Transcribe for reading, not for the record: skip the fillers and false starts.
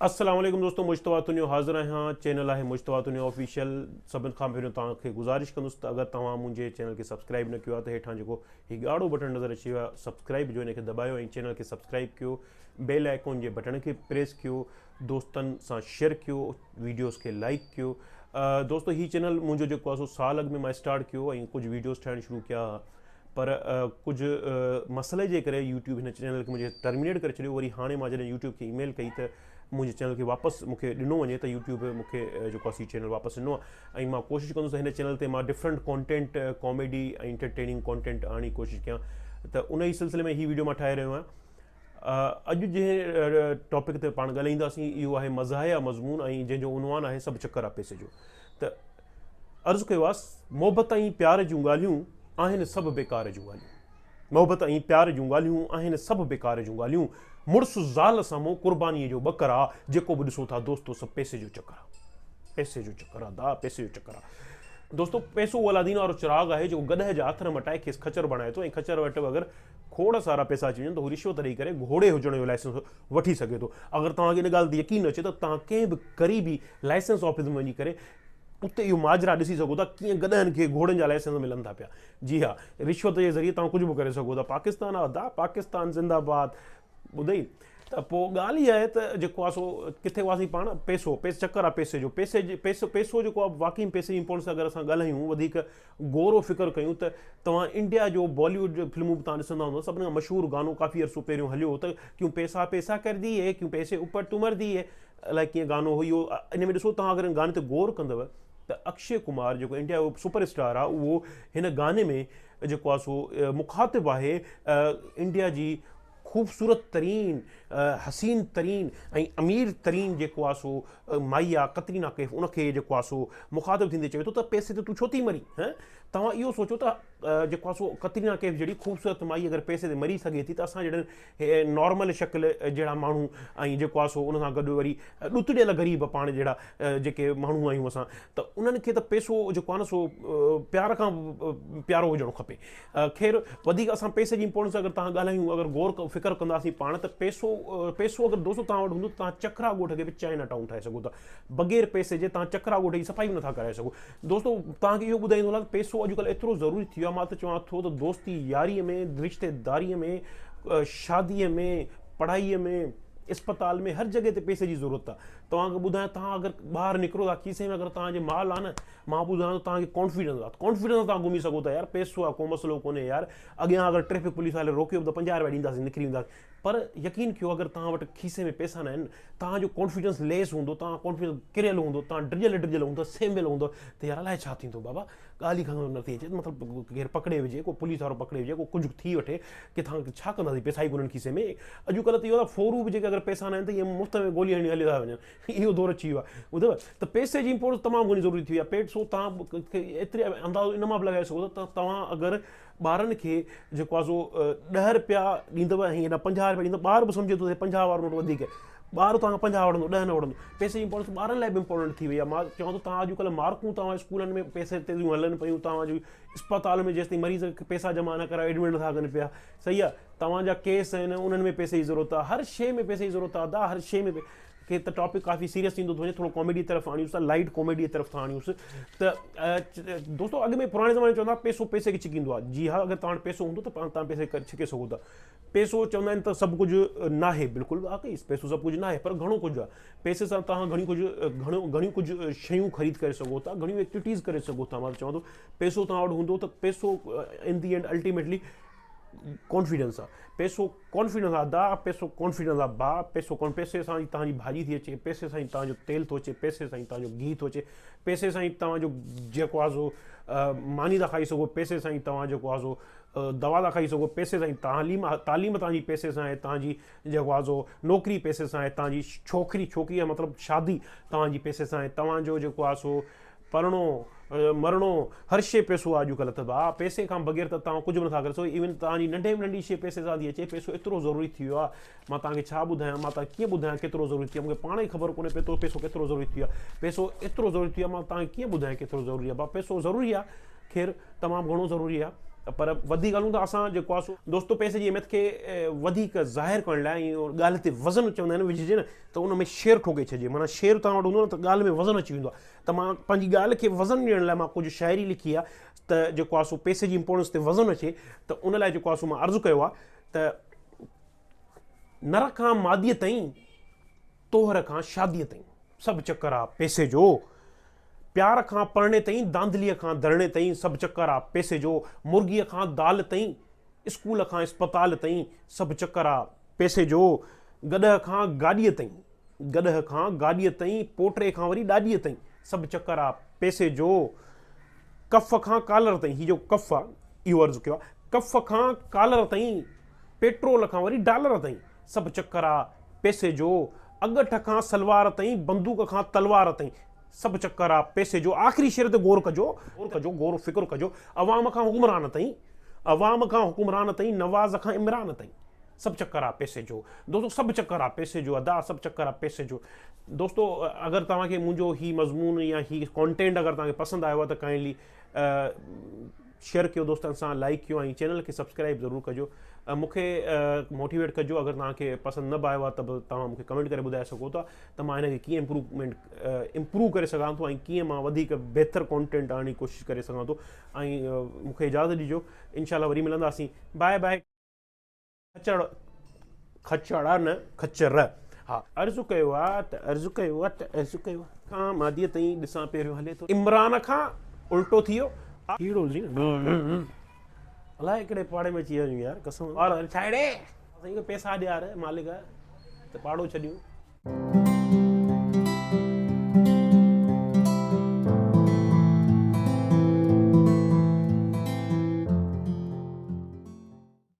السلام عليڪم دوستو مجتبيٰ تنيو حاضر آهيان چينل آهي مجتبيٰ تنيو آفيشل سڀن کان پهريون توهان کي گذارش ڪندس ته اگر توهان منهنجي چينل کي سبسڪرائب نه ڪيو آهي ته هيٺان جيڪو هي ڳاڙهو بٽڻ نظر اچي ويو آهي سبسڪرائب جو ان کي دٻايو ۽ چينل کي سبسڪرائب ڪيو بيل آئيڪون جي بٽڻ کي پريس ڪيو دوستن سان شيئر ڪيو ويڊيوز کي لائڪ ڪيو دوستو هي چينل منهنجو جيڪو آهي سو سال اڳ ۾ مان اسٽارٽ ڪيو ۽ ڪجهه ويڊيوز ٺاهڻ شروع ڪيا پر ڪجهه مسئلي جي ڪري يوٽيوب هن چينل کي منهنجي ٽرمينيٽ ڪري ڇڏيو وري هاڻي مان جڏهن يوٽيوب کي اي ميل ڪئي ته منهنجي چينل کي واپس مون کي ڏنو وڃي ته يوٽيوب مون کي جيڪو آهي سي چينل واپس ڏنو آهي ۽ مان ڪوشش ڪندس ته هن چينل تي مان different content comedy ۽ entertaining content آڻي ڪوشش ڪيان ته ان ئي سلسلي ۾ هي ويڊيو مان ٺاهي رهيو آهيان اڄ جنهن ٽاپڪ تي پاڻ ڳالهائينداسين اهو آهي مزاحيه مضمون ۽ جنهن جو عنوان آهي سڀ چڪر آ پئسي جو ته عرض ڪيو آ محبت ۽ پيار جون ڳالهيون آهن سڀ بيڪار جون ڳالهيون محبت ۽ پيار جون ڳالهيون آهن سڀ بيڪار جون ڳالهيون مڙس زال سامهون قربانيء جو ٻڪر آ جيڪو به ڏسو ٿا دوستو سڀ پئسي جو چڪر آ پئسي جو چڪر آ دا پئسي جو چڪر آ دوستو پئسو اهو الادين وارو چراغ آهي جيڪو گڏهه جا آٿر مٽائي کيس خچر بڻائي ٿو ۽ خچر وٽ به اگر کوڙ سارا پئسا اچي وڃن ته هو رشوت ڏئي ڪري گهوڙي هجڻ جو لائسنس وٺي سگهي ٿو. اگر توهان کي ان ڳالهه تي يقين نه اچي ته توهان ڪنهن به قريبي لائسنس آفيس ۾ وڃي ڪري اتي اهو ماجرا ڏسي سگهو ٿا ڪيئن گڏهن کي گهوڙن جا لائسنس ملن ٿا پيا. جي ها رشوت جي ذريعي توهان ڪجهه به ڪري سگهو ٿا. پاڪستان آ ادا پاڪستان زنده باد. ٻڌئي ته پوء ڳالهه اها آهي ته جيڪو آهي سو ڪٿي هئاسين پاڻ پئسو پئسو چڪر آهي پئسي جو پئسي جي پئسو پئسو جيڪو آهي واقعي پئسي جي امپورٽنس اگر اسان ڳالهايون وڌيڪ غور و فڪر ڪيون ته توهان انڊيا جو بالي ووڊ جو فلمون به توهان ڏسندا هوندو سڀني کان مشهور گانو ڪافي عرصو پهريون هليو هو ته ڪيون پئسا پئسا ڪر ديئي ڪيون پئسي اوپر تو مر ديئي الائي ڪيئن گانو هو اهو ان ۾ ڏسو توهان اگر ان گاني تي غور ڪندو ته اڪشي ڪمار جيڪو انڊيا جو سپر اسٽار آهي اهو هن گاني ۾ جيڪو آهي سو مخاطب آهي انڊيا جي خوبصورت ترين حسين ترين ۽ امير ترين جيڪو آ سو مائي آ ڪترينا ڪيف ان کي جيڪو آ سو مخاطب ٿيندي چوي ٿو ته پئسي تي تون ڇو ٿي مرين هه توهان اهو سوچو ته جيڪو آ سو ڪترينا ڪيف جهڙي خوبصورت مائي اگر پئسي تي مري سگهي ٿي ته اسان جهڙن نارمل شڪل جهڙا ماڻهو ۽ جيڪو آ سو ان سان گڏ وري ڏتڙيل غريب پاڻ جهڙا جيڪي ماڻهو آهيون اسان ته انهن کي ته پئسو جيڪو آ نه سو پيار کان پيارو هجڻ کپي خير وڌيڪ اسان پئسي جي امپورٽنس اگر توهان ڳالهايون اگر غور فڪر ڪنداسين پاڻ ته پئسو پئسو اگر دوستو توهان وٽ هوندو ته توهان چڪرا ڳوٺ کي به چائنا ٽائون ٺاهي سگهو ٿا بغير پئسي جي توهان چڪرا ڳوٺ جي صفائي به نٿا ڪرائي سگهو دوستو توهان کي اهو ٻڌائيندو هلان ته پئسو اڄڪلهه ايترو ضروري ٿي ويو آهي مان ته چوان ٿو ته دوستي ياري ۾ رشتيداري ۾ شادي ۾ پڙهائي ۾ اسپتال ۾ هر جڳهه تي پئسي جي ضرورت آهي توهان کي ٻڌايان توهان اگر ٻاهر نڪرو ٿا کيسي ۾ اگر توهان جي مال آهي نه مان ٻڌايان ٿو توهان کي ڪانفيڊنس آ ڪانفيڊنس سان توهان گهمي سگهو ٿا يار پئسو آ ڪو مسئلو ڪونهي يار اڳيان اگر ٽريفڪ پوليس واري روڪيو به ته 50 روپيا ڏينداسين نڪري وينداسين پر يقين ڪيو اگر توهان وٽ کيسي ۾ پئسا نه آهن توهان جو ڪانفيڊنس ليس هوندو توهان ڪانفيڊنس ڪريل هوندو توهان ڊڄل ڊڄل هوندو سهميل هوندو ته يار الائي ڇا ٿيندو بابا ڳالهه ئي خبر نٿي اچي مطلب ڪير پڪڙي وجهي ڪو پوليس وارو پڪڙي وجهي ڪو ڪجهه ٿي وٺي ڪٿان ڇا ڪنداسين پئسا ئي ڪونهن کيسي ۾ اڄڪلهه ته اهو آهي ڦورو به جيڪي اگر پئسا نه آهن ته ائين مفت ۾ گولي هڻي هلي ٿا وڃن اهو دور اچي ويو آهي ٻڌو ته پئسي جي امپورٽنس تمام گهڻي ضروري ٿي وئي آهي پيٽ سو توهان کي ايتري اندازو ان مان به لڳائي سگهو ٿا ته توهان اگر ٻارن کي جيڪو آهي سو ڏهه روپيا ڏيندو ۽ هيڏا 50 روپيا ڏيندو ٻار به سمجهي ٿو ته 50 وارو نوٽ وڌيڪ ٻار توهان کان 50 وٺندو 10 نه وٺندو پئسي جي امپورٽنس ٻارن لاء به امپورٽنٽ ٿي وئي آهي مان چوان ٿو توهان اڄڪلهه مارڪون توهان اسڪولن ۾ پئسي تي ٿيون هلن پيون توهان جي اسپتال ۾ جيستائين مريض کي پئسا جمع نه ڪرايو ايڊمٽ نٿا ڪن پيا صحيح آهي توهان جا ڪيس آهن انهن ۾ پئسي جي ضرورت آهي هر شيء ۾ پئسي جي ضرورت آهي ادا هر شيء ۾ ڪي ته ٽاپڪ ڪافي سيريس ٿيندو ٿو وڃي ٿورو ڪاميڊي طرف آڻيوس ٿا لائٽ ڪاميڊي طرف ٿا آڻيوس ته دوستو اڳ ۾ پراڻي زماني چوندا پئسو پئسي کي ڇڪيندو آهي جي ها اگر توهان وٽ پئسو هوندو ته پاڻ توهان پئسي کي ڇڪي سگهو ٿا پئسو چوندا آهن ته سڀ ڪجهه ناهي بلڪل واقعي پئسو سڀ ڪجهه ناهي پر گهڻو ڪجهه آهي پئسي سان توهان گهڻي ڪجهه گهڻو گهڻيون ڪجهه شيون خريد ڪري سگهو ٿا گهڻيون ايڪٽيوٽيز ڪري سگهو ٿا مان چوان ٿو پئسو توهان وٽ هوندو ته پئسو in the end ultimately confidence آ پئسو ڪانفيڊنس آ ادا پئسو ڪانفيڊنس آ ڀاء پئسو ڪون پئسي سان ئي توهان جي ڀاڄي ٿي اچي پئسي سان ئي توهان جو تيل ٿو اچي پئسي سان ئي توهان جو گيهه ٿو اچي پئسي سان ئي توهان جو جيڪو آ سو ماني ٿا کائي سگهو پئسي سان ئي توهان جيڪو آ سو دوا ٿا کائي سگهو پئسي سان ئي تعليم تعليم توهان جي پئسي سان آهي توهان جي جيڪو آ سو نوڪري پئسي سان آهي توهان جي ڇوڪري ڇوڪري جو مطلب شادي توهان جي پئسي سان آهي توهان جو جيڪو آ سو پرڻو، مرڻو، هر شيء پئسو آ اڄڪلهه ته ڀاء پئسي کان بغير ته توهان ڪجهه به نٿا ڪري سگهو ايون توهان جي ننڍي ۾ ننڍي شيء پئسي سان ٿي اچي پئسو ايترو ضروري ٿي ويو آ مان توهان کي ڇا ٻڌايان مان توهان کي ڪيئن ٻڌايان ڪيترو ضروري ٿي ويو آ مون کي پاڻ ئي خبر ڪونهي پيتو پئسو ڪيترو ضروري ٿي ويو آ پئسو ايترو ضروري ٿي ويو آ مان توهان کي ڪيئن ٻڌايان ڪيترو ضروري آ ڀاء پئسو ضروري آ خير تمام گهڻو ضروري آ. پر وڌيڪ هلون ٿا اسان جيڪو آهي سو دوستو پئسي جي اهميت کي وڌيڪ ظاهر ڪرڻ لاء ۽ ڳالهه تي وزن چوندا آهن وجهجي نه ته ان ۾ شعر ٺوڪي ڇڏجي معنيٰ شعر توهان وٽ هوندو نه ته ڳالهه ۾ وزن اچي ويندو آهي ته مان پنهنجي ڳالهه کي وزن ڏيڻ لاء مان ڪجهه شاعري لکي آهي ته جيڪو آهي سو پئسي جي امپورٽنس تي وزن اچي ته ان لاء جيڪو آهي سو مان عرض ڪيو آهي ته نر کان ماديء تائين طوهر کان شاديء تائين سڀ چڪر آ پئسي جو، پيار کان پرڻي تائين دانڌليء کان ڌرڻي تائين سڀ چڪر آ پئسي جو، مرغيء کان دال تائين اسڪول کان اسپتال تائين سڀ چڪر آ پئسي جو، گڏهه کان گاڏيء تائين گڏهه کان گاڏيء تائين پوٽري کان وري ڏاڏيء تائين سڀ چڪر آ پئسي جو، ڪف کان ڪالر تائين هي جيڪو ڪف آ اهو عرض ڪيو آ ڪف کان ڪالر تائين پيٽرول کان وري ڊالر تائين سڀ چڪر آ پئسي جو، اڳٺ کان سلوار تائين بندوق کان تلوار تائين سڀ چڪر آ پئسي جو، آخري شعر تي غور ڪجو، غور ڪجو غور و فڪر ڪجو، عوام کان حڪمران تائين عوام کان حڪمران تائين نواز کان عمران تائين سڀ چڪر آ پئسي جو، دوستو سڀ چڪر آ پئسي جو ادا سڀ چڪر آ پئسي جو، دوستو اگر توهان کي منهنجو هي مضمون يا هي ڪانٽينٽ اگر توهان کي پسند آيو آ ته ڪائنڊلي شيئر ڪيو دوستن سان لائيڪ ڪيو ۽ چينل کي سبسڪرائب ضرور ڪجو مون کي موٽيويٽ ڪجو اگر توهان کي پسند نه به آيو آهي ته به توهان مون کي ڪمينٽ ڪري ٻڌائي سگهو ٿا ته مان هن کي ڪيئن امپروومينٽ امپروو ڪري سگهان ٿو ۽ ڪيئن مان وڌيڪ بهتر ڪانٽينٽ آڻڻ جي ڪوشش ڪري سگهان ٿو ۽ مون کي اجازت ڏجو انشاء الله وري ملنداسين باء باء. خچر خچر نه خچر ها. عرض ڪيو آ ته عرض ڪيو آ ته عرض ڪيو آ. کان ماضيء تائين ڏسان پهريون هلي ٿو. عمران کان الٽو ٿي ويو. ڪيڙو جي الائي ڪهڙي پاڙي ۾ اچي ويا آهيون يار قسم. ڇاڙي سائين کي پئسا ڏيار مالڪ ته پاڙو ڇڏيون.